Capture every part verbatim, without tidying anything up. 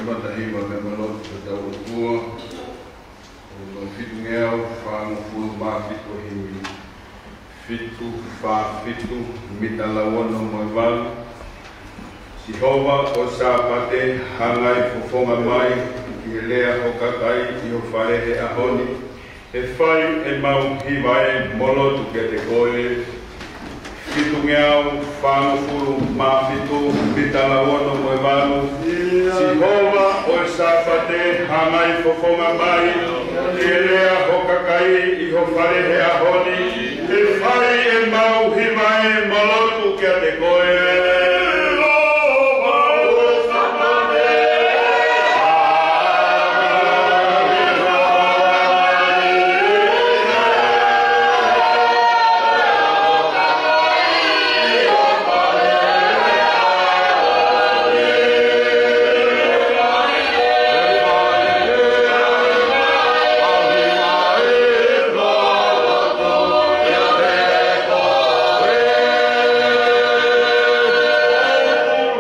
Matahiva me malotu ke tau ʻOtua, ʻo e fitungeau fāngofulu mā fitu himi. Fitu, fā, fitu, mita lau ono mo e valu. Sihova ʻo e Sāpate, hangai fofonga mai ki he lea ho kakai ʻi ho fale he ʻaho ni. ʻE fai ʻemau hiva ē mo lotu kiate koe. Fitungeau fāngofulu mā fitu, mita lau ono mo e valu. Sihova ʻo e Sāpate, hangai fofonga mai ki he lea ho kakai ʻi ho fale he ʻaho ni. ʻE fai ʻemau hiva ē mo lotu kiate koe.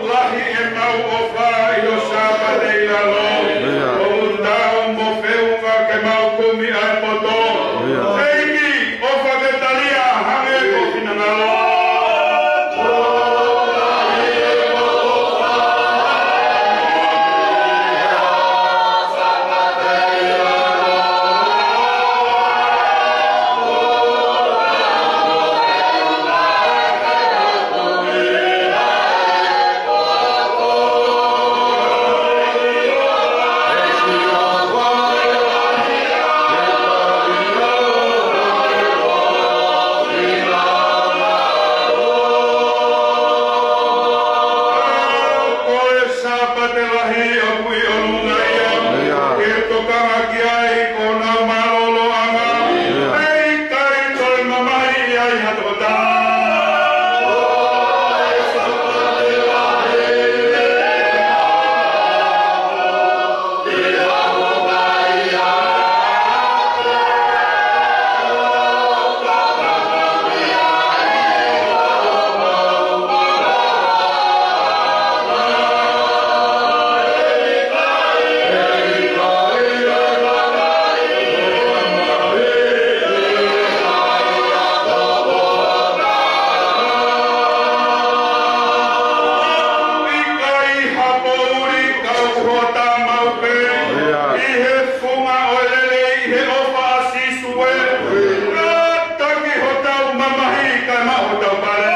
Lahi ʻemau ʻofa ʻi ho Sāpate ʻi lalo. ʻIo. ʻOku tau mo feʻunga ke mau kumi ʻa e poto. ʻIo. ʻEiki, ʻofa ke talia hangē ko ho finangalo. Ko e Sāpate lahi ʻoku ʻi ʻolunga ia. ʻIo. Ke tokanga ki ai ko honau mālōlōʻanga. ʻIo. ʻE ʻikai toe mamahi ai ha tokotaha. ʻIkai ha poʻuli, kau hota maʻu pē. ʻIo. ʻI he funga ʻo e lelei, ʻi he ʻofa ʻa Sīsū ē. Kātaki hotau mamahi kae maʻu hotau pale.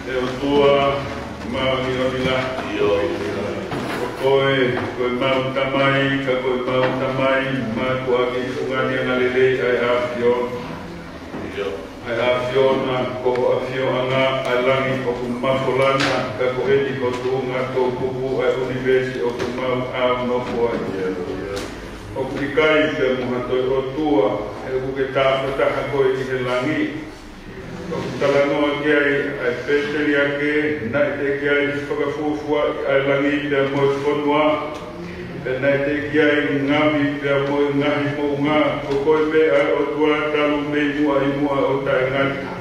ʻE ʻOtua māʻoniʻoni lahi, ko koe, ko ʻemau Tamai, ka ko ʻemau Tamai mātuʻaki, fungani angalelei ʻa e ʻAfiona. ʻA e ʻAfiona, ko ho ʻafioʻanga ʻa e langi ʻoku mafola na, ka ko eni ho tuʻunga toʻukupu ʻa e ʻunivēsi ʻoku mau ʻaunofo ai. ʻOku ʻikai pea mo ha toe ʻOtua, he ʻoku ke tāfataha koe ʻi he langi. ʻOku talanoa ki ai ʻa e pēteliake, naʻe teʻeki ai fakafuofuaʻi ʻa e langi pea mo e fonua, pea naʻe teʻeki ai ngami pea mo e ngaahi moʻunga, ko koe pē ʻa e ʻOtua talu mei muʻa ʻi muʻa ʻo taʻengata.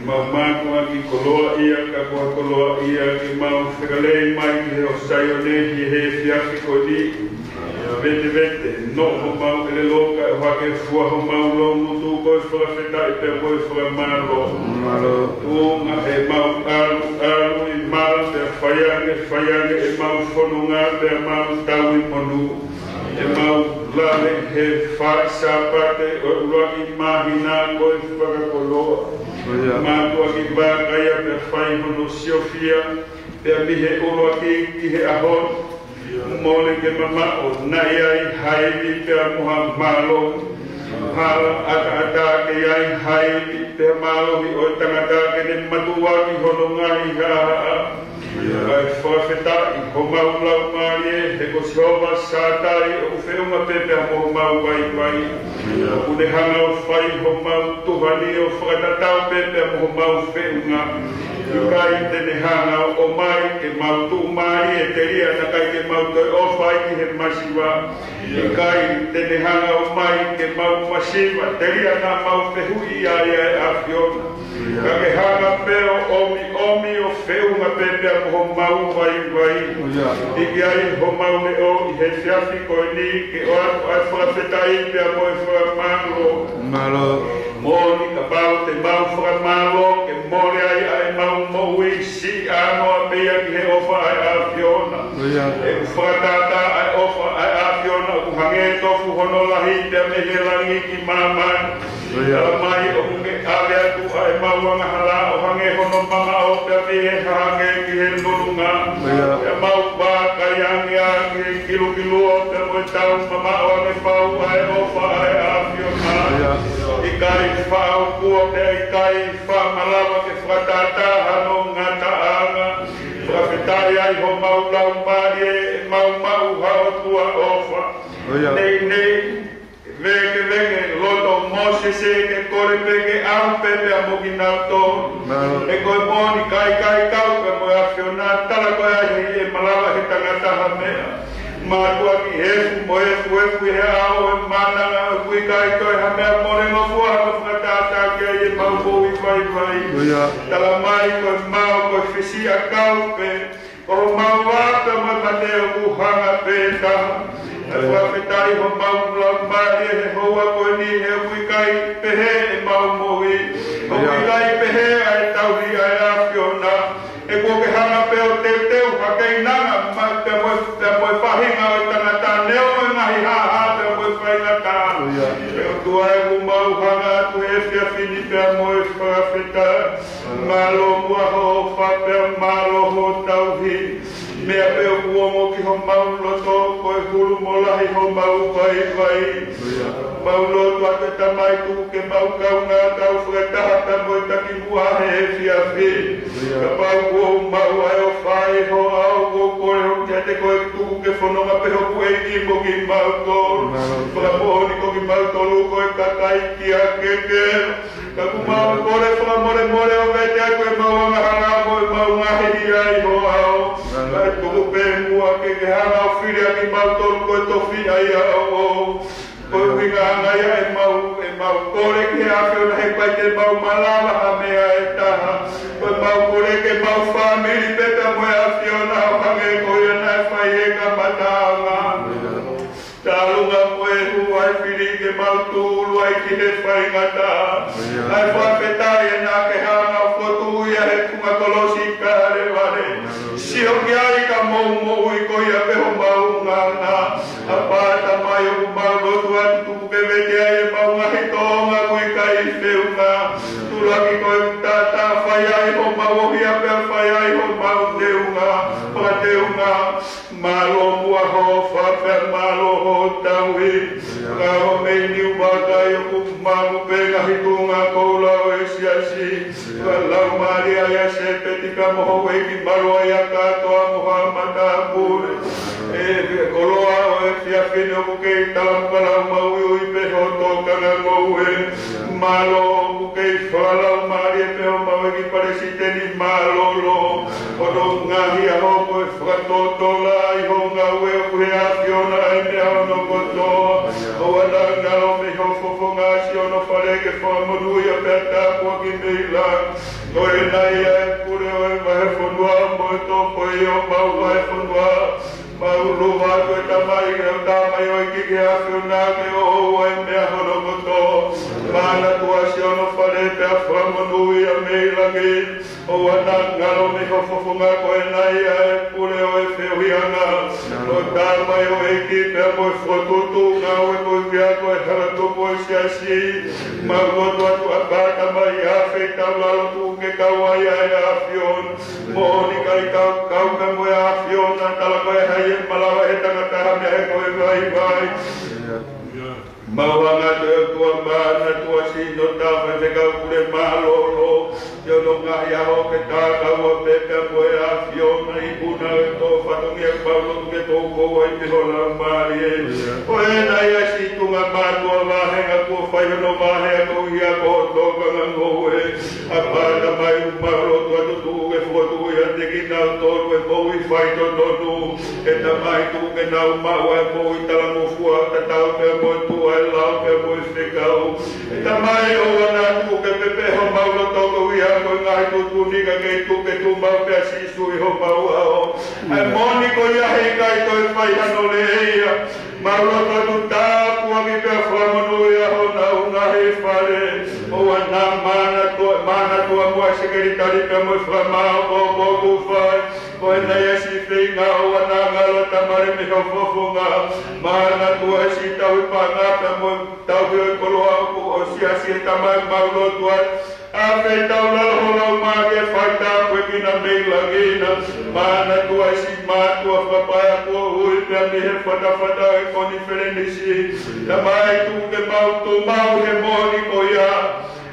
Mau mātuʻaki koloaʻia, ka ko ha koloaʻia ke mau fekalei mai ki he ʻo Saione ʻi he efiafi ko eni. Vetevete, noʻo homau ʻelelo kae ʻohake fua homau loungutu ko e fakafetaʻi pea mo e fakamālō. Mālō. Tuʻunga ʻemau ʻalu, ʻalu ʻi mala pea fai ange, fai ange ʻemau fononga pea mau tauʻi monū. ʻEmau lave he fai Sāpate ʻo e ʻuluaki māhina ko e fakakoloa. Mātuʻaki Vakai pea fai hono siofia, pea mei he ʻuluaki ki he ʻaho ni, mole ke mamaʻo, naʻe ʻi ai ha ivi pea mo ha mālohi. Hala ʻataʻatā ke ʻi ai ha ivi pea mālohi ʻo e tangata ke ne matuʻuaki hono ngaahi haʻahaʻa. Kae fakafetaʻi homau laumālie, he ko Sihova Sātai ʻoku feʻunga pē pea mo homau vaivai. ʻOku ne hanga ʻo fai homau tuha ni ʻo fakatatau pē pea mo homau feʻunga. ʻIkai te ne hanga ʻo ʻomai ke mau tuʻumālie telia naʻa ʻikai ke mau toe ʻofa ai ki he masiva. ʻIkai te ne hanga ʻo ʻomai ke mau masiva telia naʻa mau fehuʻi ai ʻa e ʻAfiona. Ka ke hanga pē ʻo ʻomiʻomi ʻo feʻunga pē pea mo homau vaivai. ʻIo. ʻIki ai homau leʻo ʻi he efiafi ko eni ke ʻoatu ʻa e fakafetaʻi pea mo e fakamālō. Mālō. Moʻoni kapau te mau fakamālō ke mole ai ʻa e mau moʻui siʻi ʻānoa pē ia ki he ʻofa ʻa e ʻAfiona. ʻIo. ʻOku fakatātā ʻa e ʻofa ʻa e ʻAfiona ʻoku hangē tofu hono lahi pea mei he langi ki māmani. ʻIo. Talamai ʻoku ke ʻave atu ʻa e mau angahala ʻo hangē hono mamaʻo pea mei he hahake ki he nununga. ʻIo. Pea mau vakai ange ā ki he kilukilu pea mo e tau mamaʻo ange fau ʻa e ʻofa ʻa e ʻAfiona. ʻIo. ʻIkai faʻa ukua pea ʻikai faʻa malava ke fakatātā hano ngataʻanga. Fakafetaʻi ai homau laumālie ʻe mau maʻu ha ʻOtua ʻofa. ʻIo. Nei nei, vekeveke loto Mōsese ke kole pē ke ʻalu pē pea mo kinautolu. Mālō. He ko e moʻoni ka ʻikai kau pē mo e ʻAfiona, tala ko e hā ʻe malava he tangata ha meʻa. Mātuʻaki efu mo efu efu he ʻao ʻo e mānanga ʻoku ʻikai toe ha meʻa mole ngofua ʻe fakatātā ki ai ʻemau moʻui vaivai. ʻIo. Talamai ko e mao ko e fisiʻakau pē. Ko homau vā pea mo e mate ʻoku hanga pē taha. ʻE fakafetaʻi homau laumālie he houa ko eni he ʻoku ʻikai pehē ʻemau moʻui. ʻOku ʻikai pehē ʻa e tauhi ʻa e ʻAfiona. He kuo ke hanga pē ʻo teuteu ha keinanga ma-, pea mo e, pea mo e faʻahinga ʻo e tangata neongo e ngaahi haʻahaʻa pea mo e faingataʻa. ʻE ʻOtua ʻoku mau hanga atu he efiafi ni pea mo e fakafetaʻi. Mālō muʻa hoʻo ʻofa pea mālō hoʻo tauhi. Meʻa pē ʻoku ongo ki homau loto ko e hulu mo lahi homau vaivai. Mau lotu atu ʻe Tamai tuku ke mau kaungā kau fakataha pea mo e takimuʻa he efiafi. Kapau kuo mau ʻai ʻofa ʻi ho ʻao, ʻoku ou kole hoʻo kiate koe tuku ke fononga pē hoku ʻEiki mo kimautolu. Fakamoʻoni ko kimautolu ko e kakai kia keke. Ka ʻoku mau kole fakamolemole ʻo vete atu ʻemau angahala mo ʻemau ngaahi hia ʻi ho ʻao. Kae tuku pē muʻa ke ke hanga ʻo fili ʻa kimautolu ko e tofiʻa ʻi ho ʻao. Ko e ʻuhinga ia ʻemau, ʻemau kole ki he ʻAfiona he ʻikai te mau malava ha meʻa ʻe taha. Ko ʻemau kole ke mau fāmili pē pea mo e ʻAfiona ʻo hangē ko ia naʻe fai he kamataʻanga. Tālunga mo e hū ʻa e fili ke mau tūʻulu ai ki he faingataʻa. ʻAi fakafetaʻi ʻe naʻa ke hanga ʻo fotu ia he funga kolosi Kalevale. Sio ki ai ka mou moʻui ko ia pē homau ngana. ʻApā Tamai ʻoku mau lotu atu tuku ke vete ai ʻemau ngaahi tōʻonga ʻoku ʻikai feʻunga. Tulaki ko e taʻataʻa fai ai homau ʻohia pea fai ai homau teunga. Fakateunga. Mālō muʻa hoʻo ʻofa pea mālō hoʻo tauhi. Ka ʻo mei Niu Vakai ʻoku mamu pē ngaahi tuʻunga koula ʻo e siasi. Ka laumālie ʻa Sēpeti ka mo houʻeiki mālō ʻa ia kātoa mo ha matāpule. ʻE koloa ʻo e efiafi ni ʻoku kei tala muka lau mau ui pē hoto kanga ngoue. Mālō ʻoku kei fakalaumālie pē homau ʻEiki Palesiteni mālōlō. Hono ngaahi ʻaho ko e fakatotolo ʻi ho ngāue ʻoku he ʻAfiona ʻa e meʻa hono kotoa. ʻOua naʻa ngalo mei ho fofonga siʻi hono fale ke fakamonūʻia pea tāpuakiʻi mei langi. Ko ena ia ʻa e pule ʻo e vahefonua mo e tokoua ʻo homau vahefonua. Mau ʻofa atu, ʻe Tamai, ke ʻoua naʻa ʻikai ke ʻafio ʻa e ʻAfiona ke ʻoua ʻe meʻa hono kotoa. Manatua siʻono fale pea fakamonūʻia mei langi. ʻOua naʻa ngalo mei ho fofonga, ko ena ia ʻa e pule ʻo e feohiʻanga, ʻo e tamaioʻeiki pea mo e fokotuʻutuʻu ngāue koeʻuhi ko e hala tupu ʻo e siasi. Mau lotu atu, ʻApā Tamai, ʻa e feitaulalo tuku ke kau ai ʻa e ʻAfiona. Moʻoni ʻikai kau, kau ka mo e ʻAfiona, tala ko e hā ʻe malava ʻe he tangata ha meʻa he ko e vaivai. Mau hanga atu, ʻe ʻOtua, manatua siʻono tafaʻaki fekau pule mālōlō, siʻono ngaahi ʻaho ke tā kaua pē pea mo e ʻAfiona, ʻi he puna ʻo e tō fatongia. Mau lotu ke tō koe ai pē ho laumālie. Ko ena ia siʻi tuʻunga mātuʻa vāhenga kuo fai hono vāhenga koeʻuhi ko hoʻo tokanga ngoue. ʻApā Tamai, mau lotu atu, tuku ke fokotuʻu ʻiate kinautolu ʻa e moʻui faitotonu. ʻE Tamai, tuku ke nau maʻu ʻa e moʻui talangofua, tatau pea mo e tuʻu ʻa e lao pea mo e fekau. ʻE Tamai, ʻoua naʻa tuku ke pepeʻe homau loto koeʻuhi ko e ngaahi tuʻutuʻuni, ka ke tuku ke tuʻu maʻu pē ʻa Sīsū ʻi homau ʻao. ʻA e moʻoni ko ia he ʻikai toe fai hano lelei ia. Mau lotu atu, tāpuaki pea fakamonūʻia honau ngaahi fale. ʻOua naʻa manatua, manatua muʻa ʻa e sekelitali pea mo e fakamaau ko ē ʻoku fai. Ko ena ia siʻi feinga, ʻoua naʻa ngalo ʻa Tamai mei ho fofonga. Manatua siʻi tauhi paʻanga pea mo e tauhi ʻo e koloa ʻo e siasi, ʻe Tamai, mau lotu atu, ʻa e feitaulalo ho laumālie ke fai tāpuekina mei langi na. Manatua siʻi mātuʻa fakapaea kuo ui pea mei he fatafata ʻo e konifelenisi. Tamai, tuku ke mau tumau he moʻoni ko ia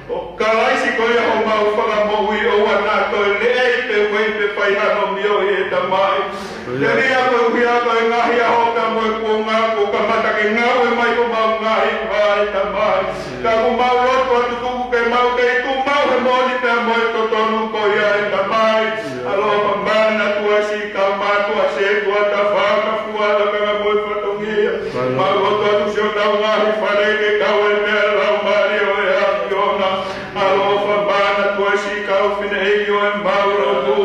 ʻo Kalaisi ko ia homau Fakamoʻui, ʻoua naʻa toe lelei pē, ueʻi pē, fai hano mioʻi, ʻe Tamai. Telia koeʻuhi ko e ngaahi ʻaho ka mo e kuonga kuo kamata ke ngāue mai homau ngaahi vaʻe, ʻe Tamai. Ka ʻoku mau lotu atu, tuku ke mau kei tumau he moʻoni pea mo e totonu ko ia, ʻe Tamai. ʻAloʻofa manatua siʻi kau mātuʻa, setuata, fakafua, lakanga mo e fatongia. Mau lotu atu siʻonau ngaahi fale ke kau ai pē ʻa e Laumālie ʻo e ʻAfiona. ʻAloʻofa manatua siʻi kau fineʻeiki ʻo e mau lotu.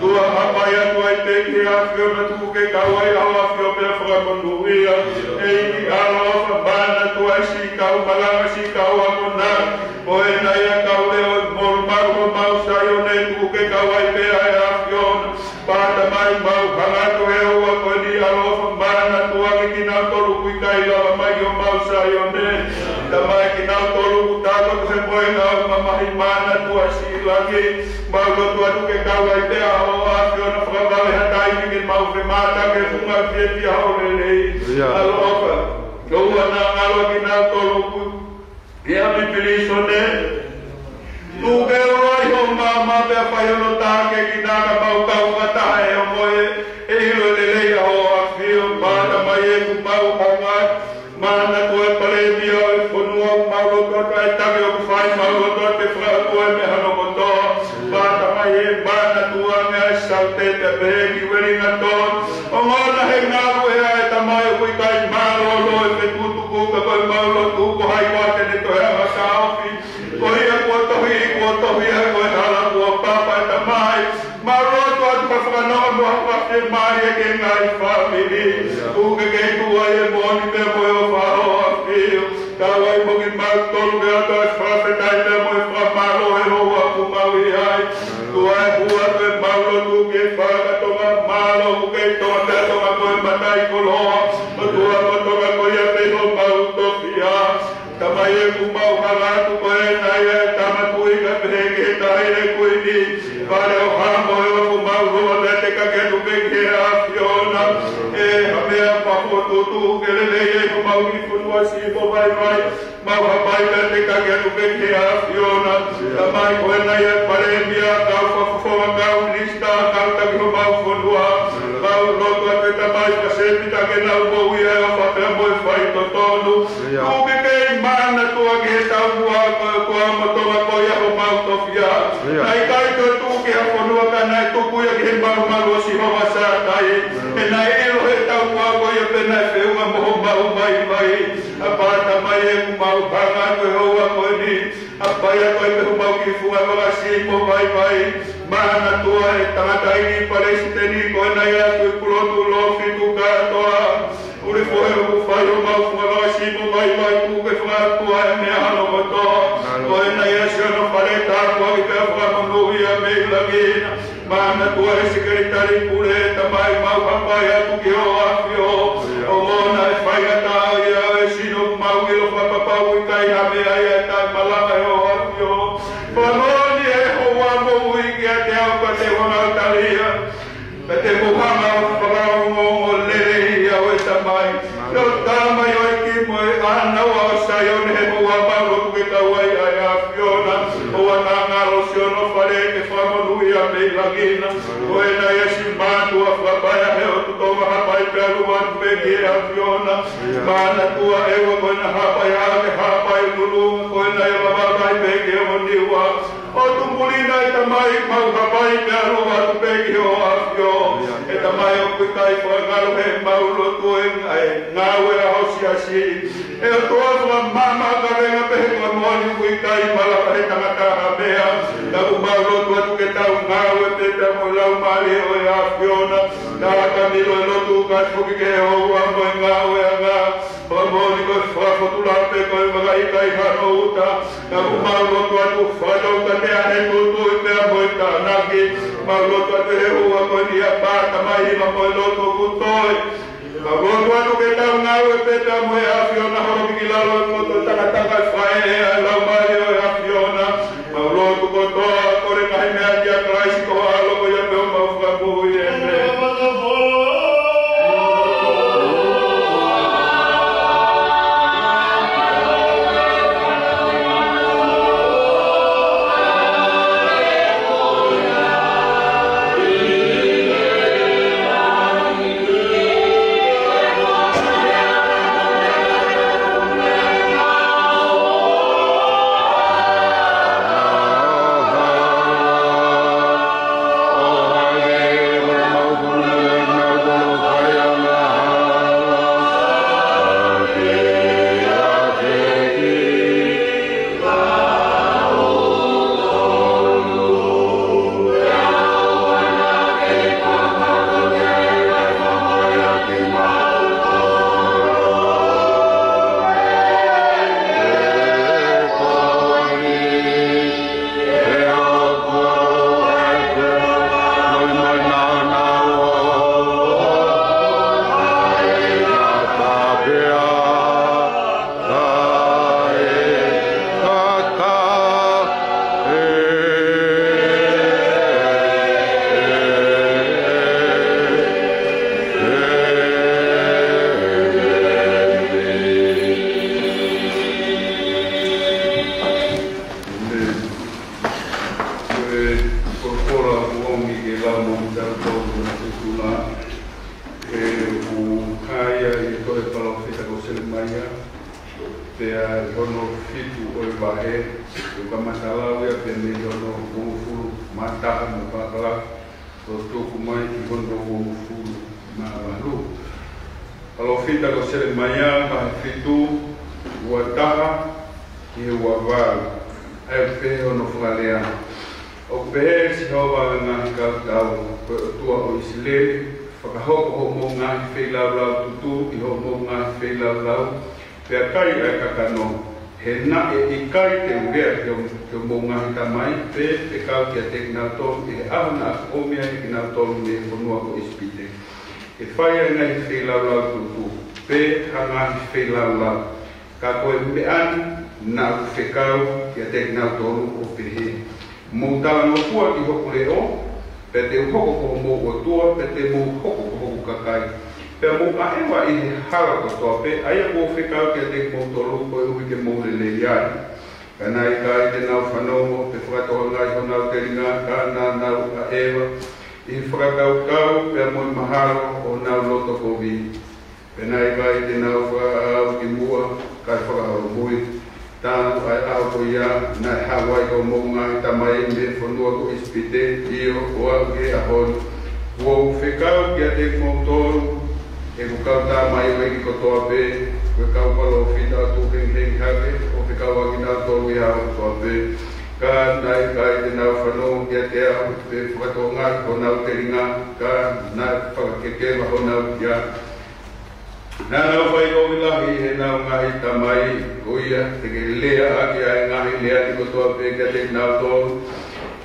ʻOtua, hapai atu ai pē ki he ʻAfiona, tuku ke kau ai ʻa hoʻo ʻAfio pea fakamonūʻia. ʻEiki, ʻaloʻofa manatua siʻi kau malanga, siʻi kau akonaki. Ko ena ia kau leʻo ʻo e molumalu homau Saione, tuku ke kau ai pē ʻa e ʻAfiona. Pea Tamai, mau hanga atu he houa ko eni, ʻaloʻofa manatua ki kinautolu ʻoku ʻikai lava mai ki homau Saione. Tamai, kinautolu ʻoku tākoto he mohenga ʻo e mamahi, manatua siʻi langi. Mau lotu atu ke kau ai pē ʻa hoʻo ʻAfiona, fakavave ha taimi ke mau femātaaki he funga fiefia hoʻo lelei. ʻIo. ʻAloʻofa, ʻoua naʻa ngalo ʻa kinautolu ʻoku ʻi ha pilīsone. Tuku ke ulo ʻi hoʻo maama pea fai hono takiekina ka mau kau fakataha he ongoʻi ʻe ʻilo ʻe lelei ʻa hoʻo ʻAfio. Pea Tamai, ʻoku mau hanga atu, manatua e Palēmia ʻo e fonua, mau lotu atu ʻa e taki ʻoku fai, mau lotu atu ke fakaʻotua e meʻa hono kotoa. Pea Tamai, manatua ange ʻa e Saute pea pehē ki Uelingatoni. Ongona he ngaluʻea, ʻe Tamai, ʻoku ʻikai mālōlō e fetukutuku, ka ko ʻemau lotu, ko hai koā te ne toe hanga ʻo taʻofi? Ko ia kuo tohi, kuo tohi, ʻa ia ko e hala kuo papa, ʻe Tamai. Mau lotu atu ha fakanonga mo ha fakafiemālie ki he ngaahi fāmili. Tuku ke kei tuʻu ai e moʻoni pea mo e ʻofa ʻa hoʻo ʻAfio. Kau ai mo kimautolu, ke ʻoatu ʻa e fakafetaʻi pea mo e fakamālō he houa ʻoku mau ʻi ai. Tuku ʻa e hū atu ʻemau lotu ki he faka-Tonga, mālō ʻoku kei Tonga pea Tonga ko e mataʻikoloa. ʻOtua, ko Tonga ko ia pē homau tofiʻa. Tamai, ʻoku mau hanga atu, ko ena ia e Tama Tuʻi kae pehē ki he Taʻahine Kuini. Fale ʻo Haʻamoa, ʻoku mau loa pea tekaki atu pē ki he ʻAfiona. ʻE ha meʻa pea fokotuʻutuʻu ke lelei ai homau kiʻi fonua siʻi mo vaivai. Mau hapai pea tekaki atu pē ki he ʻAfiona. Tamai, ko ena ia e Palēmia, kau fakafofonga, kau minisitā, kau taki homau fonua. Mau lotu atu, ʻe Tamai, fakasēpitaki ʻenau moʻui ʻi he ʻofa pea mo e faitotonu. ʻIo. Tuku ke kei manatua ki he taumuʻa ko e ʻOtua, mo Tonga ko ia homau tofiʻa. ʻIo. Naʻe ʻikai toe tuʻu ki ha fonua ka naʻe tupu ia ki he malumalu ʻo Sihova Sātai. ʻIo. He naʻe ʻilo ʻe he taumuʻa ko ia pē naʻe feʻunga mo homau vaivai. ʻApā Tamai, ʻoku mau hanga atu he houa ko eni, Hapai atu ai pē homau kiʻi funga vaka sī mo vaivai. Manatua e tangataʻeiki palesiteni, ko ena ia Tuʻipulotu Lōfitu kātoa, ʻuli fohe ʻoku fai homau funga vaka sī mo vaivai, tuku ke fakaʻatuʻi e meʻa hono kotoa. Ko ena ia siʻono fale, tāpuaki pea fakamonūʻia mei langi na. Manatua e sekelitali pule, Tamai, mau hapai atu ki hoʻo ʻAfio. ʻOua naʻa faingataʻaʻia e sino, mau ʻilo fakapapau ʻoku ʻikai ha meʻa ia ʻe taʻemalava ʻe hoʻo ʻAfio. Fakamoʻoni ʻe hoʻo moʻui kiate au pea te u hanga ʻo tali ia. Pea te mou hanga ʻo fakaongoongo lelei au, ʻe Tamai. Ko e tamaioʻeiki mo e ʻānaua ʻo Saione, he ʻoku mau lotu ke kau ai ʻa e ʻAfiona. ʻOua naʻa ngalo siʻono fale, ke fakamonūʻia mei langi na. Ko ena ia siʻi mātuʻa fakapaea he ʻotu Tonga, hapai pea ʻalu atu pē ki he ʻAfiona. Manatua ʻEua, ko ena hapai ake, hapai lulunga, ko ena ia vavalahi pē ki he ʻOniua. ʻOtu Pulina, ʻe Tamai, mau hapai pea ʻalu atu pē ki hoʻo ʻAfio. ʻE Tamai, ʻoku ʻikai fakangalo heʻemau lotu e ngā-, e ngāue ʻa ho siasi. ʻE ʻOtua, fakamaama kavenga pē he ko e moʻoni ʻoku ʻikai malava ʻe he tangata ha meʻa. Ka ʻoku mau lotu atu ke tau ngāue pē pea mo e Laumālie ʻo e ʻAfiona. Naʻa ka milo e lotu, kae foki ki he ʻOtua mo e ngāueʻanga. Fakamoʻoni ko e fakafotula pē ko e vaka ʻikai hano uta. Ka ʻoku mau lotu atu, fakataukatea ʻene tūtuuʻi pea mo e tānaki. Mau lotu atu he ʻoua ko eni ʻa e pā, Tamai, ʻi he moʻui lotu ʻoku toe. Mau lotu atu ke tau ngāue pē pea mo e ʻAfiona, holo ki lalo e moto takataka, fai ʻe he Laumālie ʻo e ʻAfiona. Mau lotu kotoa, kole ngaahi meʻa kia Kalaisi ko ho ʻAlo, ko ia pē homau Fakamoʻui. ʻĒmeni. Ko e folofola ʻoku ʻomi ke lau mo kitautolu ʻi he efiafi ni, ʻoku hā ia ʻi he tohi ʻa e palōfita ko Selemaia, pea ʻi hono fitu ʻo e vahe, ʻoku kamata lau ia pea mei hono uofulu mā taha mo e palakalafi ʻo tuku mai ki hono uofulu mā valu. Palōfita ko Selemaia, vahe fitu, ua taha ki he ua valu. ʻA ia ʻoku pehē hono fakalea: ʻOku pehē ʻe Sihova ʻo e ngaahi kau tau, ko e ʻOtua ʻo ʻIsileli, fakahoko hoʻomou ngaahi feilaulau tutū ʻi hoʻomou ngaahi feilaulau, pea kai ʻa e kakano. He naʻe ʻikai te u lea ki ho-, ki hoʻomou ngaahi tamai, pe fekau kiate kinautolu ʻi he ʻaho naʻa ku ʻomi ai kinautolu mei he fonua ko ʻIsipite, ke fai ʻa e ngaahi feilaulau tutū, pe ha ngaahi feilaulau. Ka ko e meʻa ni naʻa ku fekau kiate kinautolu ʻo pehē: Mou talangofua ki hoku leʻo, pea te u hoko ko homou ʻOtua, pea te mou hoko ko hoku kakai. Pea mou ʻaʻeva ʻi he hala kotoa pē ʻa ia kuo u fekau kiate kimoutolu, koeʻuhi ke mou lelei ai. Ka naʻe ʻikai te nau fanongo, pe fakatokangaʻi honau telinga, ka naʻa nau ʻaʻeva ʻi he fakakaukau pea mo e mahalo ʻo honau loto kovi. Pea naʻe ʻikai te nau fakaʻaʻau ki muʻa, kae fakaholomui. Talu ʻa e ʻaho ko ia naʻe haʻu ai hoʻomou ngaahi tamai mei he fonua ko ʻIsipite, ʻio, ʻo aʻu ki he ʻaho ni, kuo u fekau kiate kimoutolu ʻeku kau tamaioʻeiki kotoa pē, Ko e kau palōfita ʻoku tuʻu hengihengi hake, ʻo fekauʻaki kinautolu ʻi he ʻaho kotoa pē. Ka naʻe ʻikai te nau fanongo kiate au, pe fakatokangaʻi honau telinga, ka naʻe fakakekeva honau hia. Naʻa nau fai kovi lahi ʻi heʻenau ngaahi tamai, ko ia te ke lea ʻaki ʻa e ngaahi lea ni kotoa pē kiate kinautolu.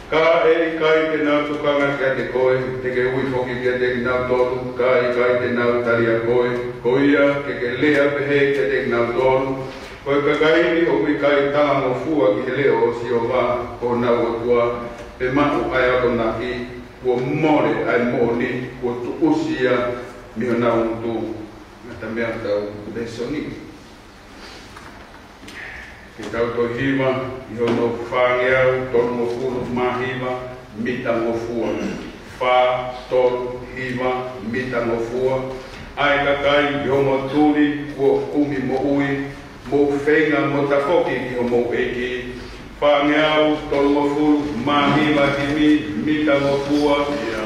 Ka ʻe ʻikai te nau tokanga kiate koe, te ke ui foki kiate kinautolu, ka ʻe ʻikai te nau tali ʻa koe. Ko ia ke ke lea pehē kiate kinautolu, ko e kakai ni ʻoku ʻikai talangofua ki he leʻo ʻo Sihova ko honau ʻOtua, pe maʻu ʻa e akonaki, kuo mole ʻa e moʻoni, kuo tuʻusi ia mei honau ngutu. Ngata meʻa ʻetau lēsoni. Ke tau toe hiva ʻi hono fāngeau tolungofulu mā hiva, mita ngofua. Fā, tolu, hiva, mita ngofua. ʻA e kakai ʻi homo tuli kuo ʻomi moʻui, mou feinga mo tafoki ki homou ʻEiki. Fāngeau tolungofulu mā hiva, himi, mita ngofua.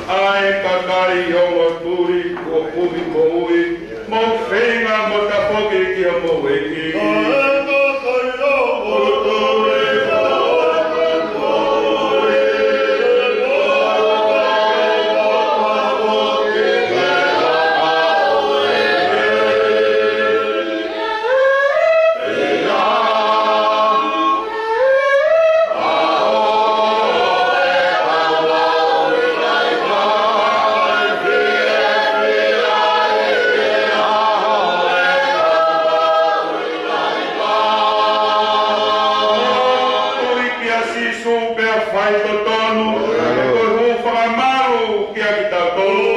ʻA e kakai ʻi homo tuli kuo ʻomi moʻui, mou feinga mo tafoki ki homou ʻEiki. Tui kia Sīsū pea fai totonu, ko e hū fakamalu kia kitautolu.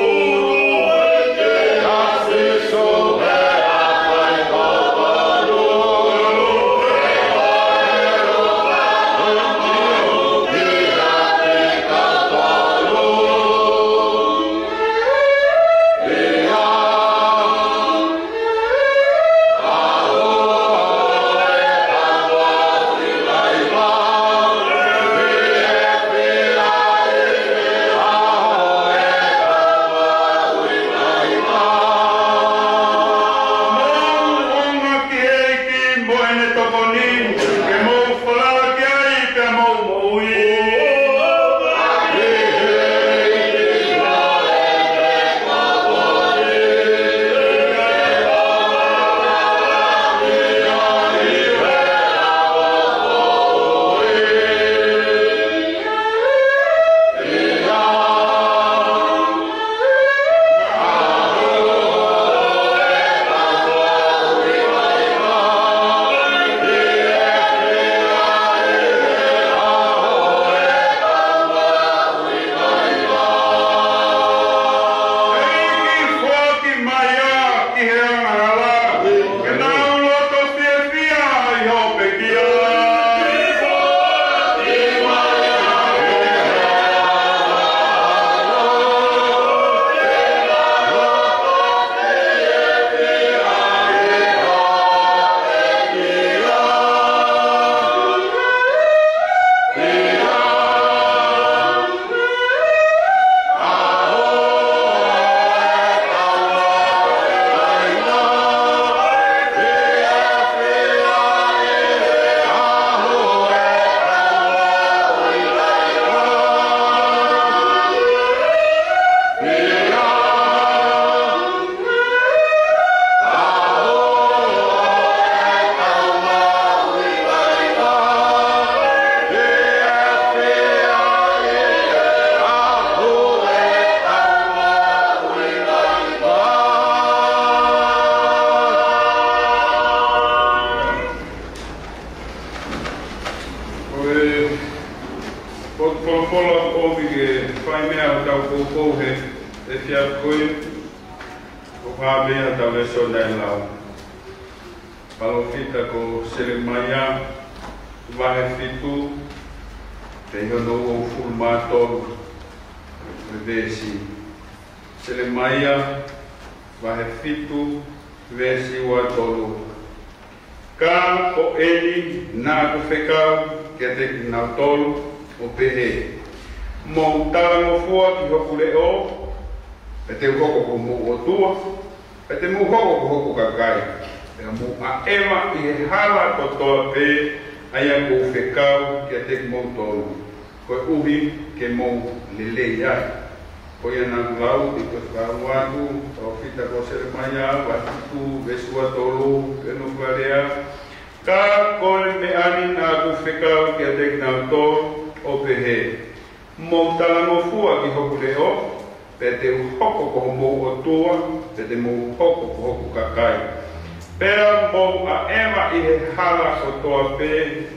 Mou ʻunga ki he ʻEiki mo ʻene tokoni, ke mou falala ki ai pea mou moʻui. ʻEiki, foaki mai ia ki he angahala, ke nau loto fiefia ʻi hoʻo pekia. Ko e potu folofola ʻoku ʻomi ke fai mei ai hotau poupou he efiafi ko eni, ʻoku hā mei ai hotau lēsoni ʻa e lau. Palōfita ko Selemaia, vahe fitu, pea ʻi hono uofulu mā tolu ʻo e veesi. Selemaia, vahe fitu, veesi ua tolu. Ka ko eni naʻa ku fekau kiate kinautolu ʻo pehē, mou talangofua ki hoku leʻo, pea te u hoko ko homou ʻOtua, pea te mou hoko ko hoku kakai. Pea mou ʻaʻeva ʻi he hala kotoa pē ʻa ia kuo u fekau kiate kimoutolu, koeʻuhi ke mou lelei ai. Ko ia naʻa ku lau ʻi he fekau atu, palōfita ko Selemaia, vahe fitu, veesi ua tolu, pea nofo lea: Ka ko e meʻa ni naʻa ku fekau kiate kinautolu, ʻo pehē: Mou talangofua ki hoku leʻo, pea te u hoko ko homou ʻOtua, pea te mou hoko ko hoku kakai. Pea mou ʻaʻeva ʻi he hala kotoa pē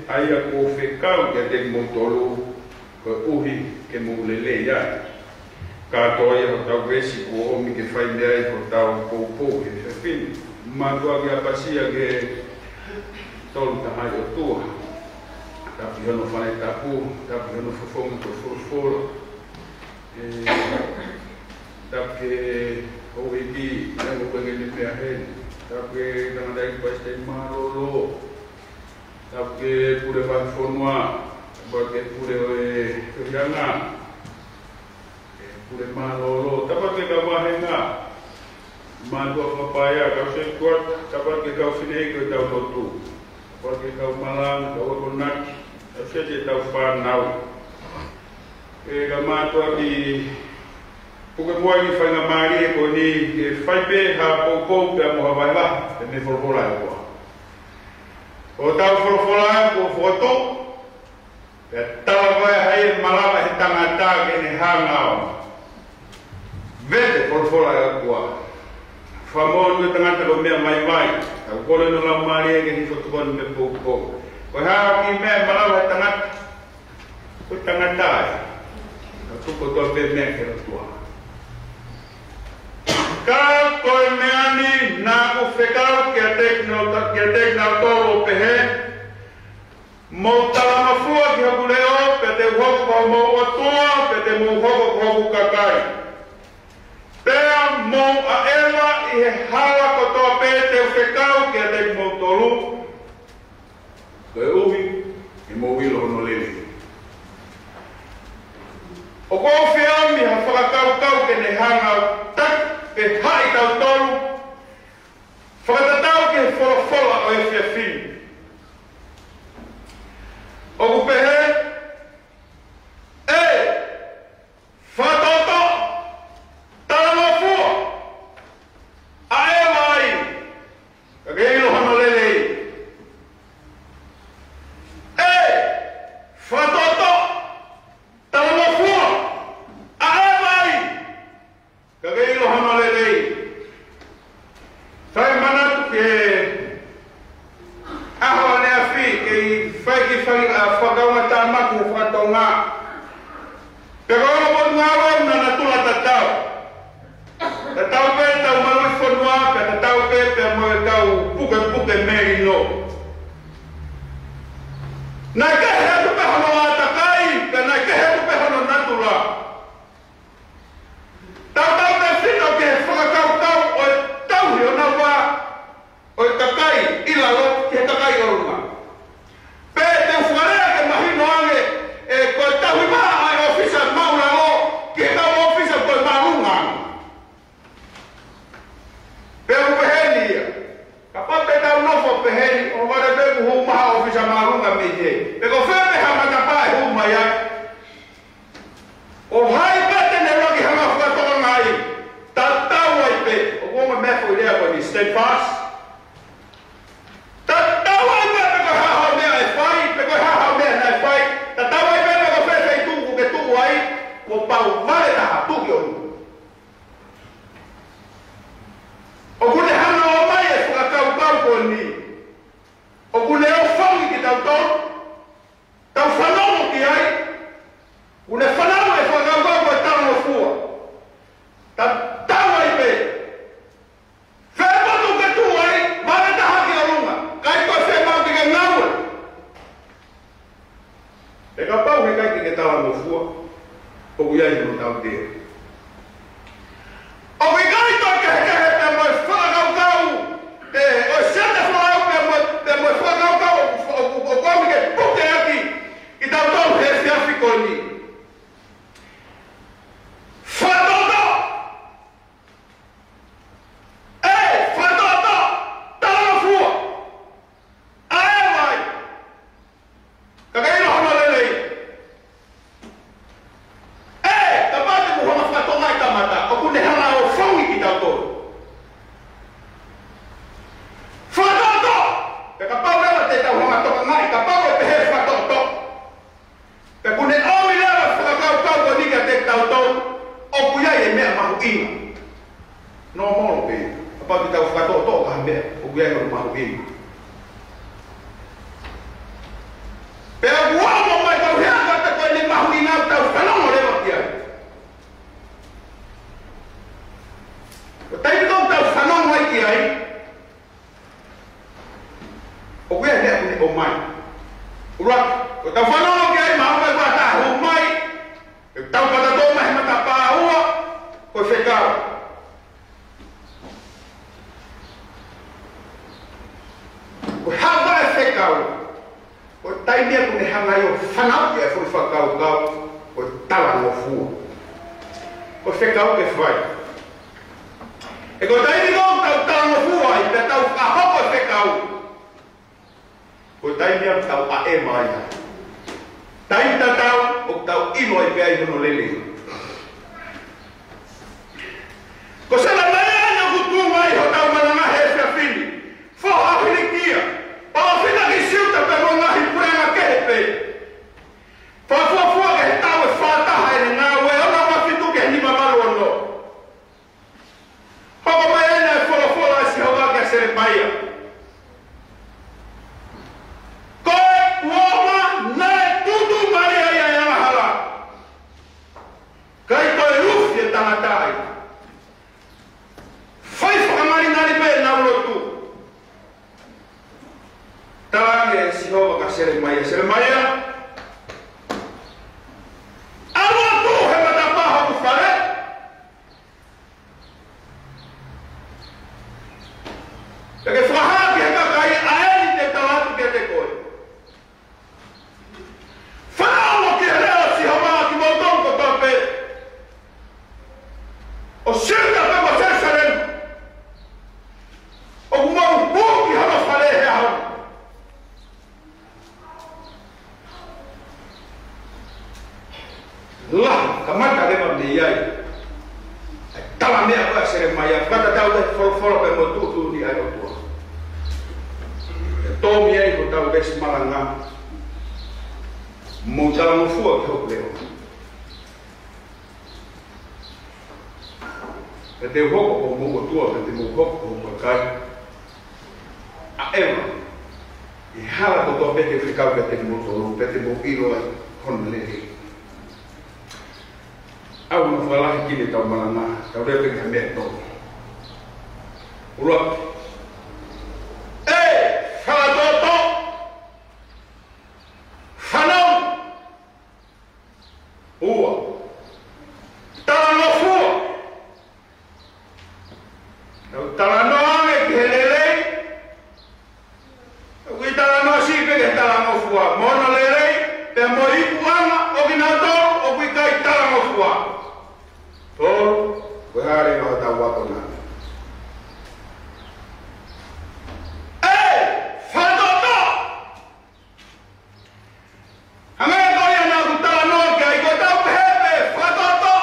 ʻa ia kuo u fekau kiate kimoutolu, koeʻuhi ke mou lelei ai. Kātoa ia hotau veesi kuo ʻomi ke fai mei ai hotau poupou he efiafi ni. Mātuʻaki ʻapasia ki he Tolu Tahaʻi ʻOtua. Tapu ki hono fale tapu, tapu ki hono fofonga ko e folofola. ʻE, tapu ki he houʻeiki, ʻa ia ʻoku ʻi ai e meʻa heni. Tapu ki he tangataʻeiki palesiteni mālōlō. Tapu ki he pule vahefonua, tapu ki he pule ʻo e tohiʻanga, e pule mālōlō, tapu ki he kau vāhenga, mātuʻa fakapaea, kau sētuata, tapu ki he kau fineʻeiki ʻo ʻetau lotu, tapu ki he kau malanga, kau akonaki, kau sētuata, ʻetau fānau. ʻE, ka mātuʻaki puke muʻa ʻi he faingamālie ko eni, ke fai pē ha poupou pea mo ha vahevahe, pea mei he folofola ʻa e ʻOtua. ʻOku tau folofola ʻa e ʻOtua fokotuʻu, pea tala ko e hā e malava he tangata ke ne hanga ʻo vete folofola ʻa e ʻOtua. Fakamoʻoni ko e tangata ko e meʻa vaivai, tau kole hono Laumālie ke hifo tokoni mo e poupou. Ko e hā ha kiʻi meʻa ʻe malava he tangata? Ko e tangata ia. Ka tuku kotoa pē meʻa ki he ʻOtua. Ka ko e meʻa ni naʻa ku fekau kiate kinau-, kiate kinautolu ʻo pehē: Mou talangofua ki hoku leʻo, pea te u hoko ko homou ʻOtua, pea te mou hoko ko hoku kakai. Pea mou ʻaʻeva ʻi he hala kotoa pē te u fekau kiate kimoutolu, koeʻuhi ke mou ʻilo hono lelei. ʻOku ou fie ʻomi ha fakakaukau ke ne hanga ʻo taki pe haʻi kitautolu, fakatatau ki he folofola ʻo e efiafi ni. ʻOku pehē: ʻE, fakatoto, talangofua, ʻaʻeva ai, ka ke ʻilo hono lelei. ʻE, fakatoto, talangofua, ʻaʻeva ai, ka ke ʻilo hono lelei. Fai manatu ki he ʻaho ʻaneafi, kei fai ki fai ʻa e fakaʻuhinga tāmaki he fakatonga. Pea ko e ongo Potungāue ʻoku na natula tatau. Tatau pē ʻetau maluʻi fonua, pea tatau pē pea mo ʻetau pukepuke melino. Naʻe kehe atu pē hono ʻātakai, pea naʻe kehe atu pē hono natula. Tautautefito ki he fakakaukau ʻo e tauhi ʻo e nau vā ʻo e kakai ʻi lalo ki he kakai ʻolunga. Pea te u fakalea ke mahino ange, ʻe, ko e tauhi vā ʻa e ʻōfisa māʻulalo ki he kau ʻōfisa ko e māʻolunga. Pea ʻoku pehē ni ia. Kapau te tau nofo pehē ni, ʻohovale pē kuo hū mai ha ʻōfisa māʻolunga mei hē. Pe ko fē pē ha matapā ʻe hū mai ai. ʻO hai pē te ne ʻuluaki hanga ʻo fakatokangaʻi, tatau ai pē, ʻoku ʻi ai e meʻa ko e lea ko eni, steadfast. Tatau ai pē pe ko e hā ha meʻa ʻe fai, pe ko e hā ha meʻa naʻe fai, tatau ai pē pe ko fē feituʻu ʻoku ke tuʻu ai, kuo pau vale taha tuʻu ki ʻolunga. ʻOku ne hanga ʻo ʻomai e fakakaukau ko eni. ʻOku ne ʻofongi kitautolu, tau fanongo ki ai, ʻoku ne fanongo e fakakaukau ko e talangofua. Tatau ai pē. Fē potu ʻoku ke tuʻu ai, vale taha ki ʻolunga, ʻikai ko e fiemaʻu ke ke ngaue. Pea kapau heʻikai ke ke talangofua, ʻoku ʻi ai hono tautea. ʻOku ʻikai toe kehekehe pea mo e fakakaukau, ʻe, ʻo e siate folau pea mo, pea mo e fakakaukau ʻoku, ʻoku, ʻoku ʻomi ke puke ʻaki kitautolu he efiafi ko eni. Fakatoto! ʻE, fakatoto, talangofua, mahuʻinga. Nōmolo pē, kapau te tau fakatoʻotoʻo ki ha meʻa ʻoku ʻi ai hono mahuʻinga. Pea ʻoku ʻomai mai ʻe he tauhi ʻa e ʻOtua ko ʻene mahuʻinga ʻo tau fanongo leva ki ai. Ko e taimi ko ē ʻoku tau fanongo ai ki ai, ʻoku ʻi ai e meʻa ʻoku ne ʻomai. ʻUluaki, ko ʻetau fanongo ki ai, mahalo ko e taha ʻoku ʻomai, ʻetau patatoʻi mai he matapā. Ua, ko e fekau. Ko e hā e fekau? Ko e taimi ia ʻoku ne hanga ai ʻo fanauʻi e foʻi fakakaukau, ko e talangofua. Ko e fekau ke fai. He ko e taimi ko ē ʻoku tau talangofua ai, pea tau fakahoko e fekau, ko e taimi ia ʻoku tau ʻaʻeva ai. Taimi tatau ʻoku tau ʻilo ai pē ai hono lelei. Ko Selemaia ʻeni ʻoku tuʻu mai ʻi hotau malanga he efiafi ni. Foha ʻo Hilikia, palōfita ki Siuta pea mo e ngaahi puleʻanga kehe pē. Fakafuofua ki he taʻu ʻe fā taha ʻene ngāue, ono afe fitu ki he nima valu ono. Hoko mai ʻeni e folofola ʻa Sihova kia Selemaia. Ko e kuonga naʻe tutu mai ai ʻa e angahala, ʻikai ko e lufi ʻo e tangata ia. Fai fakangalingali pē ʻenau lotu. Talaange ʻe Sihova kia Selemaia, Selemaia, ʻalu atu he matapā hoku fale, pea ke fakahā ki he kakai ʻa eni te u tala atu kiate koe. Fanongo ki he leʻo ʻa Sihova, kimoutolu kotoa pē ʻo Siuta pea mo Selusalema, ʻoku mou hū ki hono fale he ʻaho ni. Lahi, kamata leva mei ai ʻa e tala meʻa ko ē ʻa Selemaia, fakatatau ki he folofola pea mo e tuʻutuʻuni ʻa e ʻOtua. ʻE tō mei ai hotau veesi malanga: Mou talangofua ki hoku leʻo, pea te u hoko ko homou ʻOtua, pea te mou hoko ko hoku kakai. ʻAʻeva ʻi he hala kotoa pē ke fekau kiate kimoutolu, pea te mou ʻilo ai hono lelei. ʻOku ou fakalahi ki heʻetau malanga, tau lea pē ki ha meʻa ʻe tolu. ʻUluaki, ʻe fakatoʻotoʻo, fanongo. Ua, talangofua. Tau talanoa ange ki he lelei, ʻoku ʻi ai e talanoa siʻi pē ki he talangofua, mo hono lelei, pea mo e ikuʻanga ʻo kinautolu ʻoku ʻikai talangofua. Tolu, ko e hā leva hotau ako na? ʻE fakatoʻotoʻo. Hangē ko ia naʻa ku talanoa ki ai, ko ʻetau pehē pē fakatoʻotoʻo,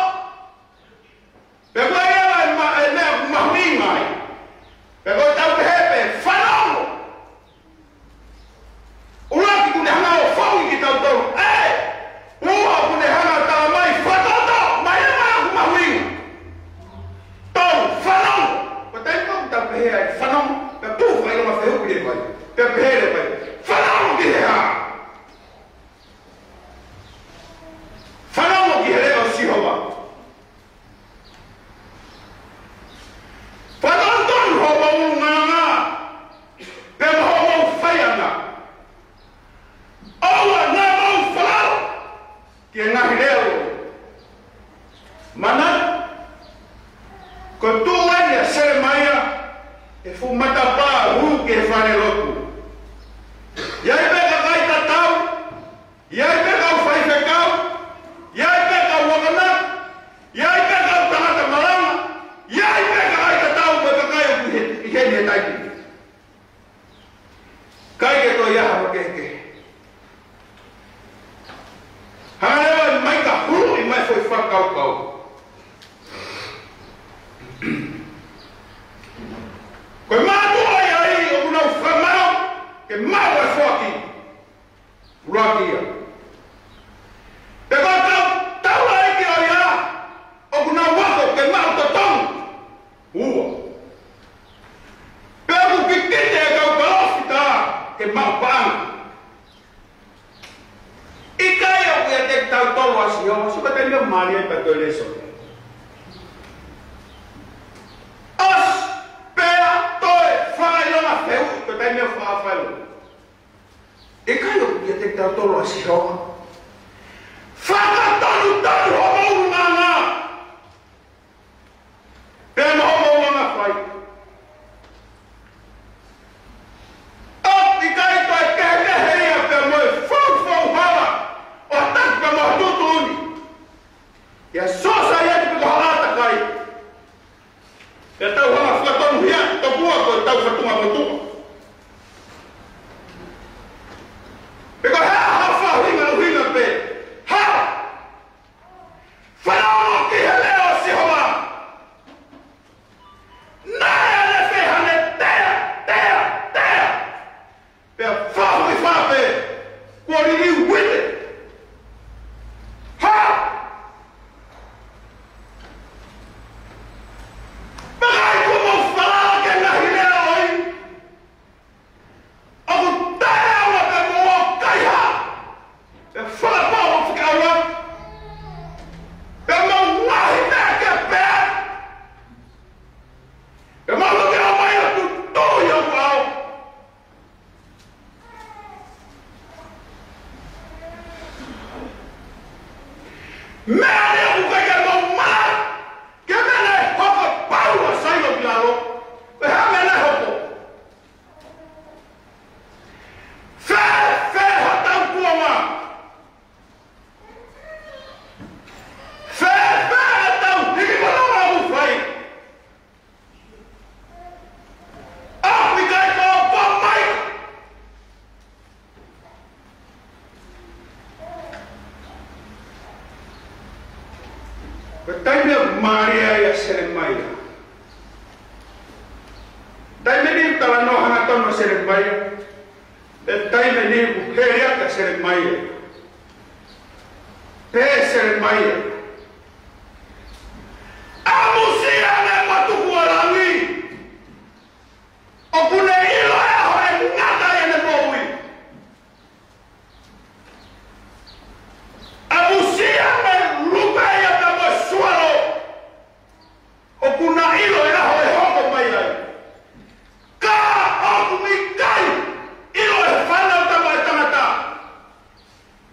pea ʻoku ʻi ai e ma-, e meʻa ʻoku mahuʻinga ai. Pea ko ʻetau pehē pē fanongo. ʻUluaki, ʻoku ne hanga ʻo fou kitautolu. ʻE, ua, ʻoku ne hanga ʻo tala mai fakatoʻotoʻo, mai e meʻa ʻoku mahuʻinga. Tolu, fanongo. Ko e taimi ko ē ʻoku tau pehē ai fanongo, pea tufa ʻi loma fehuʻi leva ai, pea pehē leva ai, fanongo ki he hā? Fanongo ki he leʻo ʻo Sihova. Fakatonutonu hoʻomou ʻulungaanga pea mo hoʻomou faiʻanga. ʻOua naʻa mou falala ki he ngaahi leʻo. Manatu, ko e tuʻu ʻeni ʻa Selemaia he fuʻu matapā hū ki he falelotu. ʻI ai pē kakai tatau, ʻi ai pē kau faifekau, ʻi ai pē kau akonaki, ʻi ai pē kau tangata malanga, ʻi ai pē kakai tatau mo e kakai ʻoku ʻi he, ʻi heni he taimi ni. ʻIkai ke toe ʻi ai ha makehekehe. Hanga leva ʻe Maika ʻo huluʻi mai e foʻi fakakaukau. Ko e mātuʻa ia ʻoku nau fakamaau ke maʻu e foaki. ʻUluaki ia. Pea ko e kau taulaʻeiki ʻo ia ʻoku nau ako ke maʻu toto Ko e lēsoni. ʻOsi, pea toe fakaʻilonga fehuʻi, ko e taimi ʻo e fakaʻilonga. ʻIkai ʻoku ʻiate kitautolu ʻa Sihova. Fakatonutonu hoʻomou ʻulungaanga. Pea mo hoʻomou anga fai. ʻOku ʻikai toe kehekehe ia pea mo e foufou hala ʻo e taki pea mo e tuʻutuʻuni. ʻIa sōsaieti pe ko ha ʻātakai. Pea tau hanga fakatonuhia, tokua ko e tau fatunga motuʻa. Pe ko e hā ha faʻahinga ʻuhinga pē. Hā! Fanongo ki he leʻo ʻo Sihova. Naʻe ʻanefē haʻane tea, tea, tea. Pea fahu i fape, kuo liliu uite. Hā! Pea ʻikai kuo mou falala ki he ngaahi leʻo ʻo ia. ʻOku taʻeʻaonga pē mo hoʻo kaihaʻa. Pea fakapapau ʻoku fekauʻaki. Pea mo e ngaahi meʻa ke pea. Pea mo hoʻo ke ʻomai ʻo tutu ʻi hoku ʻao. Meʻa ni ʻoku ʻikai ke mou malava. Ke meʻa naʻe hoko pau ʻa Sailo ki lalo. Ko e hā meʻa naʻe hoko? Fēfē hotau kuonga? Fēfē hotau hiki kononga ʻoku fai? ʻOku ʻikai ko e pā mai. Ko e taimi ʻoku mālie ai ʻa Selemaia. Taimi ni talanoa hangatonu ʻa Selemaia. Pea taimi ni ʻoku heliaki ʻa Selemaia. Pehē ʻe Selemaia, ʻamusia ʻa e matuku ʻo langi. ʻOku ne ʻilo ʻa e ʻaho ʻe ngata ai ʻene moʻui. ʻAmusia ʻa e lupe ia pea mo e sualo. ʻOku na ʻilo ʻa e ʻaho ʻe hoko mai ai. Ka ʻoku ʻikai ʻilo ʻe he Fanautama ʻa e tangata.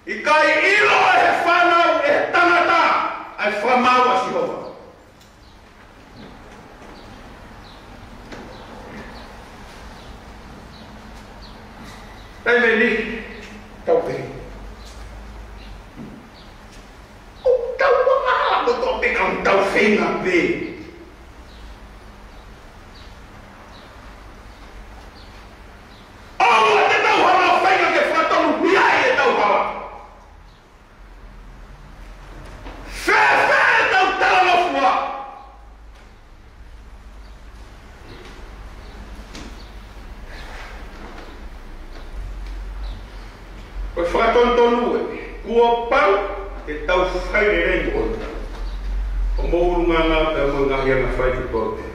ʻIkai ʻilo ʻe he fānau ʻe he tangata ʻa e fakamaau ʻa Sihova. Taimi ni, tau pehē. ʻOku tau anga hala kotoa pē ka ʻoku tau feinga pē. ʻOua te tau hanga ʻo feinga ke fakatonuhiaʻi ʻetau hala. Fēfē ʻetau talangofua? Ko e fakatonutonu ē, kuo pau ke tau fai lelei mo ʻetau, ʻo mo ʻulungaanga pea mo e ngaahi anga fai ki pō te.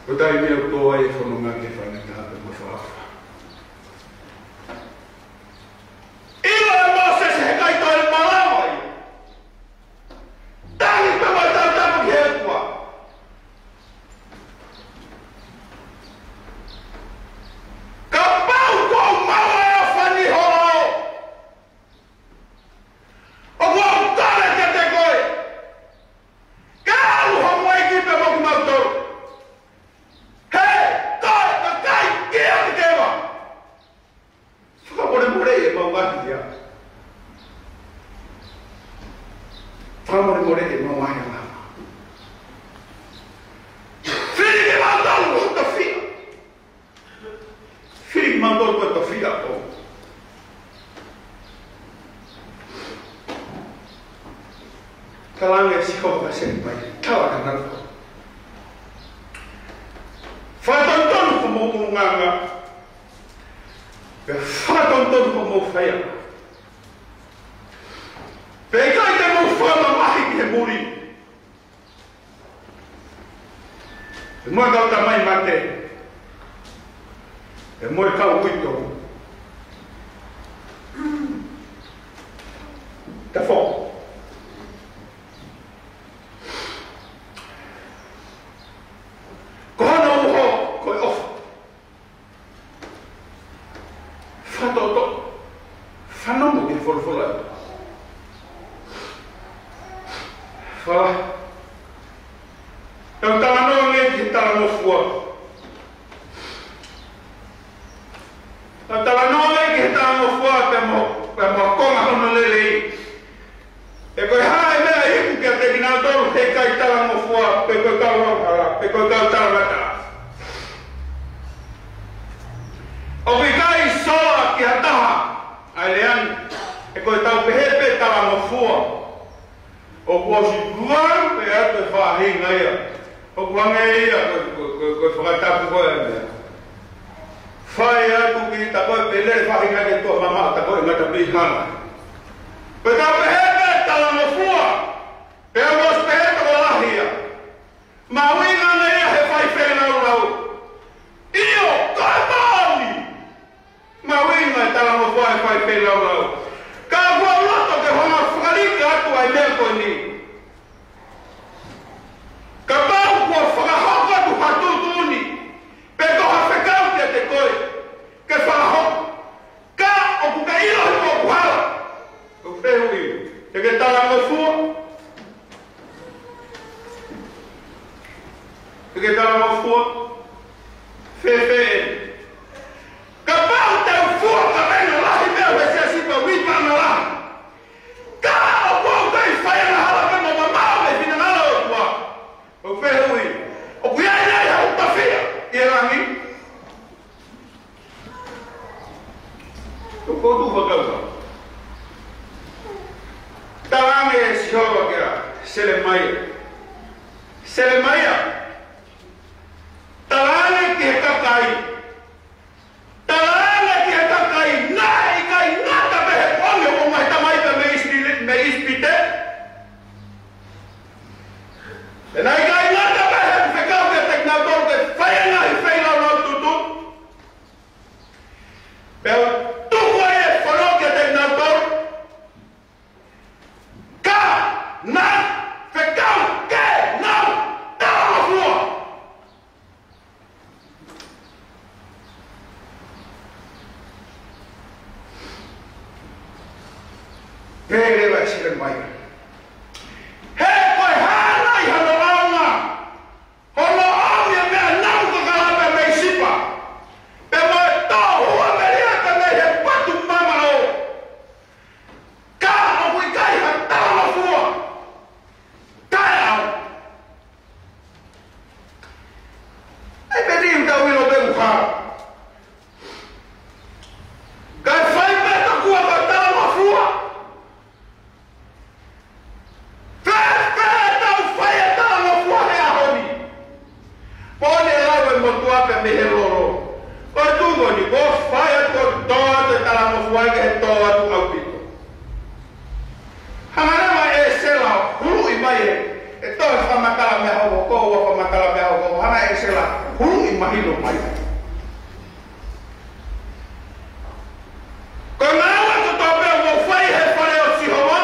Ko e taimi ʻoku tō ai e fononga ke fai ngataha pē mo e fakaʻofa. ʻIlo ʻe Mōsese he ʻikai toe malava ia. Tangi pē mo e tautapu ki he ʻOtua. Kapau kuo u maʻu ʻa e ʻofa ni holo, ʻoku ou kole kiate koe, ke ʻalu hoʻo ʻEiki pea mo kimautolu. He ko e kakai kia ki te va. Fakamolemoleʻi ʻemau ngaahi lea. Fakamolemoleʻi ʻemau ngaahi angahala. Fili kimautolu ʻo tofiʻa. Fili kimautolu ʻo tofiʻa ʻo. Talaange ʻe Sihova kia Selemaia, tau ʻa e ngaahi. Fakatonutonu hoʻomou ʻulungaanga. Pea fakatonutonu hoʻomou faiʻanga. Pea ʻikai te mou fakamamahi ki he muli. Pea mo e kau tamai mate. Pea mo e kau uitou. ʻi he folofola. Fa. Tau talanoa ange ki he talangofua. Tau talanoa ange ki he talangofua pea mo, pea mo e konga hono lelei. He ko e hā e meʻa ʻe iku kiate kinautolu he ʻikai talangofua, pe ko e kau angahala, pe ko e kau talangataʻa. ʻOku ʻikai sola ki ha taha ʻa e lea ni, he ko e tau pehē pē talangofua. ʻOku ʻosi kuang pē atu e faʻahinga ia. ʻOku hangē ia ko, ko, ko, ko e fakatapu ko ē ʻa e meʻa. Fai atu ki ta ko ē pē lele faʻahinga ke tuʻa mamaʻo ta ko ē ngata pē hala. Ko e tau pehē pē talangofua. Pea mo ʻosi pehē tokolahi ia. Mahuʻinga ange ia he fai feilaulau. ʻIo, ko e moʻoni. Mahuʻinga e talangofua he fai feilaulau. Ka ʻoku ou loto ke hanga fakalika atu ʻa e meʻa ko eni. Kapau kuo fakahoko atu ha tuʻutuʻuni, pe ko ha fekau kiate koe, ke fakahoko. Ka ʻoku ke ʻilo he ʻoku hala. ʻOku fehuʻi, te ke talangofua? Te ke talangofua? Fēfē? Kapau te u fua kavenga lahi pea u he siasi pea u ui paʻanga lahi. Ka ʻoku ou kei fai angahala pea mo mamaʻo mei he finangalo ʻo e ʻOtua. ʻOku fehuʻi, ʻoku ʻi ai nai haʻaku tafia ʻi he langi? ʻOku ou tuʻu fakauka. Talaange ʻe Sihova kia Selemaia. Selemaia, talaange ki he kakai. Talaange ki he kakai, naʻe ʻikai ngata pē he kuonga ʻo e ngaahi tamai pē mei ʻIsipite, mei ʻIsipite. Pea naʻe ʻikai ngata pē he fekau kiate kinautolu ke fai e ngaahi feilaulau tutu. Pea tuku ai e fono kiate kinautolu. Ka naʻe fekau ke nau talangofua. Pehē leva ʻe Selemaia, he ko e hā nai hano ʻaonga hono ʻomi e meʻa namu kakala pē mei Sipa, pea mo e tō huamelie pē mei he potu mamaʻo. Ka ʻoku ʻikai ha talangofua. Taʻeʻaonga. ʻAi pē ni uta uilo pē muha. Kae fai pē tokua ka talangofua. Fēfē tau fai e talangofua he ʻaho ni? Pone lau e motuʻa pē mei he lolo. Ko e tuʻunga ni, ko e fai atu ko e tō atu e talangofua ke he tō atu ʻaupito. Hanga leva ʻe ʻEsela huluʻi mai e, e toe fakamatala meʻa hokohoko, ua fakamatala meʻa hokohoko, hanga ʻe ʻEsela huluʻi mahino mai. Ko e ngāue kotoa pē ʻoku ou fai he fale ʻo Sihova,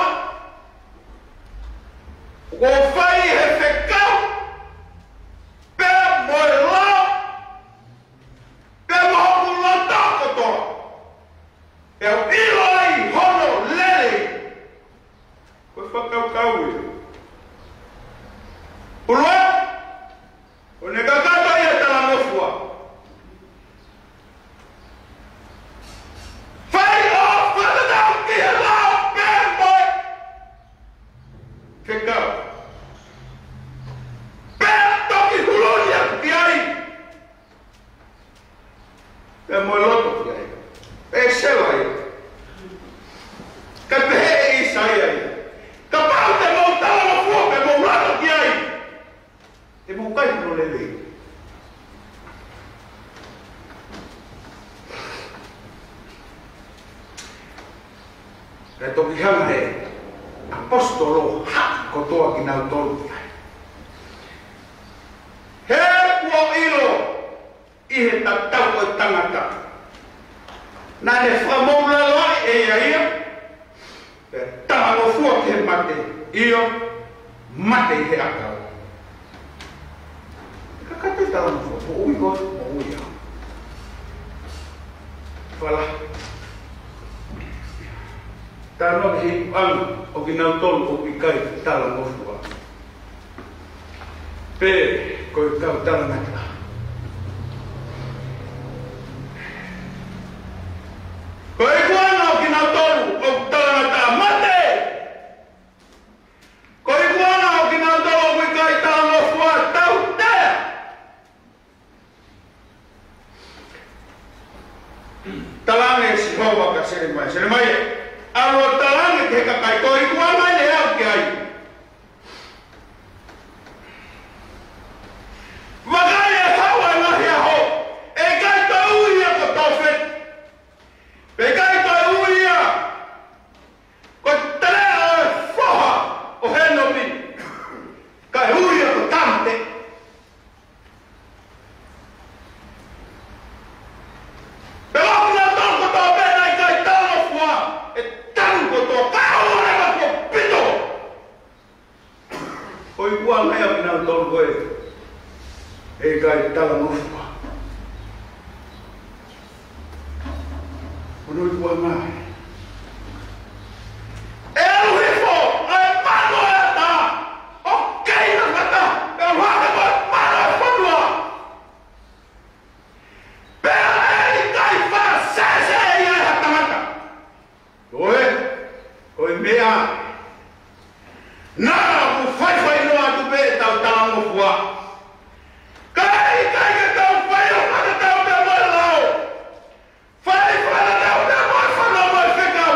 ʻoku ou fai he fekau, pea mo e lao, pea mo hoku loto kotoa. Pea u ʻilo ai hono lelei. Ko e fakakaukau ia. ʻUluaki, ʻoku ne kakato ia talangofua. Fai ʻo fakatatau ki he lao pea mo e fekau. Pea toki huluʻi atu ki ai. Pea mo e loto ki ai. Pea ʻEsela ia. Kae pehē ʻe ʻĪsaia ia, kapau te mou talangofua pea mou loto ki ai, te mou kai hono lelei. Kae toki hanga he ʻaposetolo ʻo haʻi kotoa kinautolu ki ai. He kuo ʻilo ʻi he tatau ʻo e tangata, naʻa ne fakamoʻulaloaʻi ʻe ia ia, pea talangofua ki he mate, ʻio, mate ʻi he ʻakau. Kakato e talangofua, moʻui koe, moʻui au. Fala. Talanoa ki he ikuʻanga ʻo kinautolu ʻoku ʻikai talangofua. Pe ko e kau talangataʻa. Ko e ikuʻanga ʻo kinautolu ʻoku talangataʻa mate. Ko e ikuʻanga ʻo kinautolu ʻoku ʻikai talangofua, tautea. Talaange ʻe Sihova kia Selemaia, Selemaia, ʻalu ʻo talaange ki he kakai, ko e ikuʻanga eni ʻoku ke ʻi ai. Vakai, ʻe haʻu ʻa e ngaahi ʻaho, ʻe ʻikai toe ui ia ko Tofeti, pea ʻe ʻikai toe ui ia ko Tele ʻo e foha ʻo Hinomi, kae ui ia ko Tamate. Pea ʻoku na tau kotoa pē naʻe ʻikai talangofua, ʻe tanu kotoa, kae ʻoua leva kuo pito. Ko e ikuʻanga ia ʻo kinautolu ko ē ʻoku ʻikai talangofua. Ko hono ikuʻanga ē. ʻE ʻalu hifo ʻa e manu ʻo e ʻatā ʻo keina fata, pea ʻalu hake mo e manu ʻo e fonua. Pea ʻe ʻikai faʻa sēsē ia ʻe ha tangata. Ko e, ko e meʻa naʻa ku faifai noa atu pē ʻetau talangofua. Ka ʻe ʻikai ke tau fai ʻo fakatau pē mo e lao. Fai fakatau pē mo e fānau mo e fekau.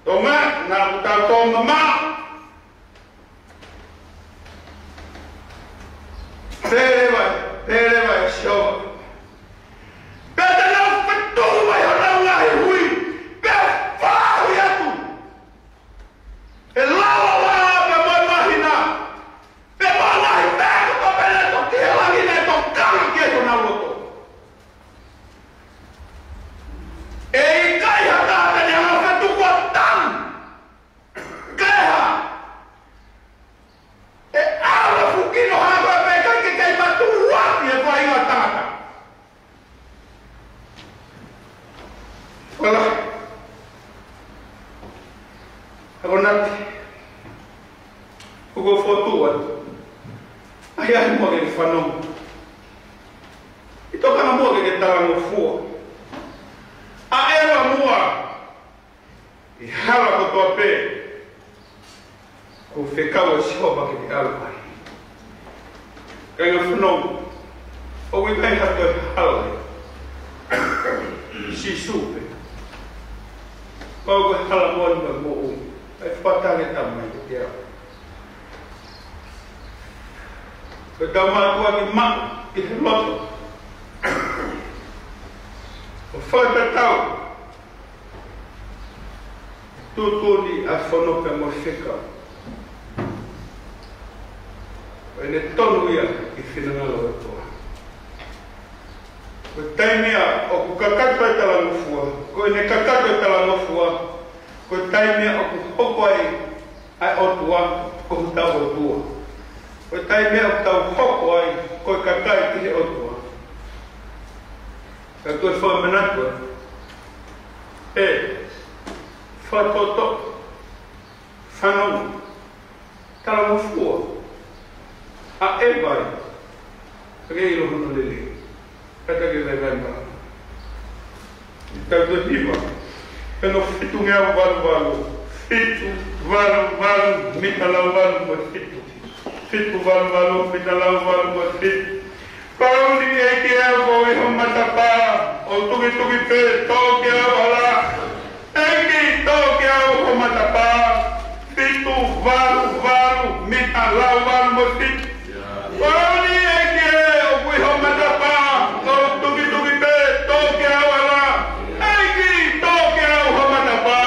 Tonga, naʻa ku tau tō mamaʻo. Pehē leva, pehē leva ʻe Sihova. Pea te nau fetuku mai honau ngaahi hui, pea fāhui atu. ʻE lava lava pea mo e māhina, pea mo e ngaahi meʻa kotoa pē naʻe toki ʻi he langi naʻe tokanga ki ai honau loto. ʻE ʻikai ha taha te ne hanga ʻo fetuku ʻo tanu. Kae hā? ʻE ala fukino hanga ʻo pehē ʻikai ke kei matuʻuaki e faʻahinga tangata. Wala. Akonaki. Kuo fotu ai. ʻAi, ʻai muʻa ke fanongo. ʻI tokanga muʻa ke ke talangofua. ʻAʻeva muʻa ʻi he hala kotoa pē kuo fekau ʻe Sihova ke ke ʻalu ai. Kāinga fanongo, ʻoku ʻikai ha toe hala ia. Sīsū pē. Pau ko e hala moʻoni mo e moʻui. ʻAi, fakatale Tamai kiate au. Ko ʻetau mātuʻaki maʻu ʻi he loto. ʻO fakatatau tuʻutuʻuni ʻa e fono pea mo e fekau. ʻO ʻene tonu ia ʻi he finangalo ʻo e ʻOtua. Ko e taimi ia ʻoku kakato e talangofua, ko ʻene kakato e talangofua, ko e taimi ia ʻoku hoko ai ʻa e ʻOtua ko hotau ʻOtua. Ko e taimi ia ʻoku tau hoko ai ko e kakai ki he ʻOtua. Ka ko e fakamanatu ē, ʻe, fakatoto, fanongo, talangofua, ʻaʻeva ai, ka ke ʻilo hono lelei, ka ke vaivai mai. Tau toe hiva, pea ko e fitu ngeau valu valu, fitu valu valu, mita lau valu mo e fitu. Fitu valu valu, mita lau valu mo e fitu. Pau ni ʻEiki ē ʻoku ou ʻi ho matapā, ʻo tukituki pē, tō ki au ʻala. ʻEiki, tō ki au ho matapā, fitu valu valu, mita lau valu mo e fitu. Pau ni ʻEiki ē ʻoku ou ʻi ho matapā, ʻo tukituki pē, tō ki au ʻala. ʻEiki, tō ki au ho matapā.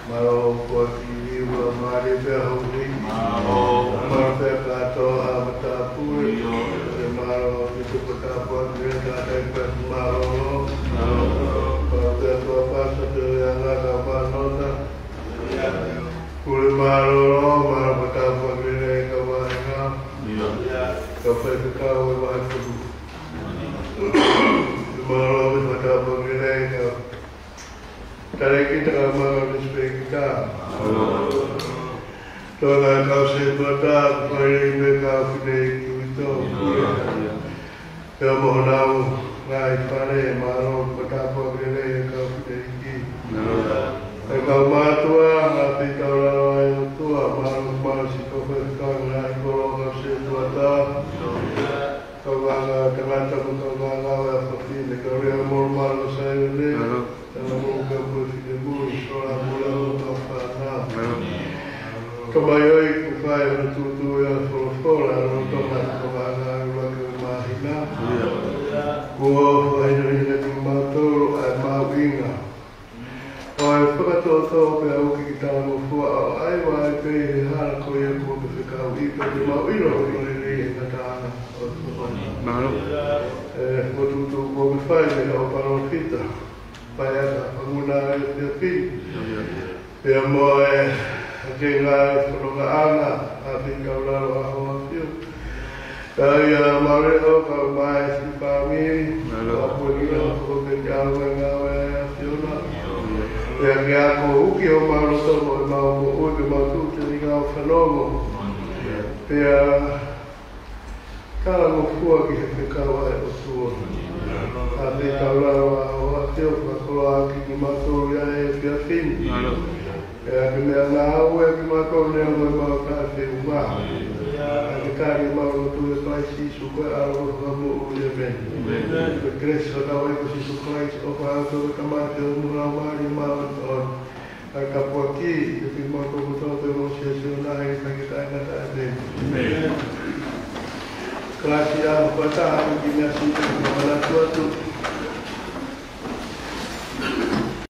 Mālō Kuaki Liua Mali pea houʻeiki. Mālō. Mālō pea kātoa ʻa Matapui. ʻIo. Pea mālō ki he Matapui lelei kātaki pea mālō. Mālō. Mālō pea kātoa pasa te anga ka panota. Pule mālō, mālō Matapui lelei ka vahenga. ʻIo. Ka faifekau e vaheputu. Mālō Matapui lelei ka Talēkita ka mano lispekita. Tō ngaahi kau sētuata, kau fāmili mo e kau fineʻeiki ʻuto. Pea mo honau ngaahi fale, mālō Matapui lelei e kau fineʻeiki. E kau mātuʻa, ngaahi feitaulalo ʻa e ʻOtua, mālō, mālō siʻi kau faifekau ngaahi kolo kau sētuata. Kau ngāue tangata mo kau ngāue fafine, kau lea mo mālō Saione. Mālō. Tala mo ka mo finemui, sola mo la mo ka fana. Mālō. Ka mai oi ku fai ana tutu ia folofola, no to mai ko ka na ula ke mahina. ʻIo. Kuo fai na ina ki mautolu ʻa e mahuʻinga ʻo e fakatōtō pea uki ki talangofua ʻo ʻai wa ai pē he hala ko ia kuo ke fekauʻi pea ke mau ʻilo ʻo lelei e ngataʻanga ʻo e Mālō. E, ko tutu kuo ke fai mei hoʻo palōfita. Pea ka fanguna e pia pini. Pea mo e, ke ngāue fonongaʻanga, ʻa e feitaulalo ʻa Hoʻo ʻAfio. Ka ia male o ka mai si fāmili, Mālō. Ka pua ni na ko ke te au e ngāue ʻa e ʻAfiona. Pea ke ako uki ho mālō toko e mau moʻui ke mau tuʻu te ni ngāue fanongo. Pea Talangofua ki he fekau ʻa e ʻOtua. ʻA e feitaulalo ʻa Hoʻo ʻAfio fakakoloa ʻaki kimautolu ia he efiafi ni. Mālō. Pea ke meʻangāue kimautolu neongo ʻemau taʻefeʻunga. Pea ke tali ʻemau lotu ʻi he huafa ʻo Sīsū ko e ʻAlo ko e Fakamoʻui, ʻēmeni. ʻĒmeni. Ko e kelesi ʻa hotau ʻEiki ko Sīsū Kalaisi, ʻofa ʻa e ʻOtua ko e Tamai, feohi mo e Laumālie Māʻoniʻoni. ʻA e tāpuaki, ke tau maʻu kotoa pē mo siasi ʻo nai, ka ke taʻengata ʻa e meni. ʻĒmeni. Kalasi ʻa e pata, ʻa e kiʻi meʻa siʻi, ke tau manatu atu.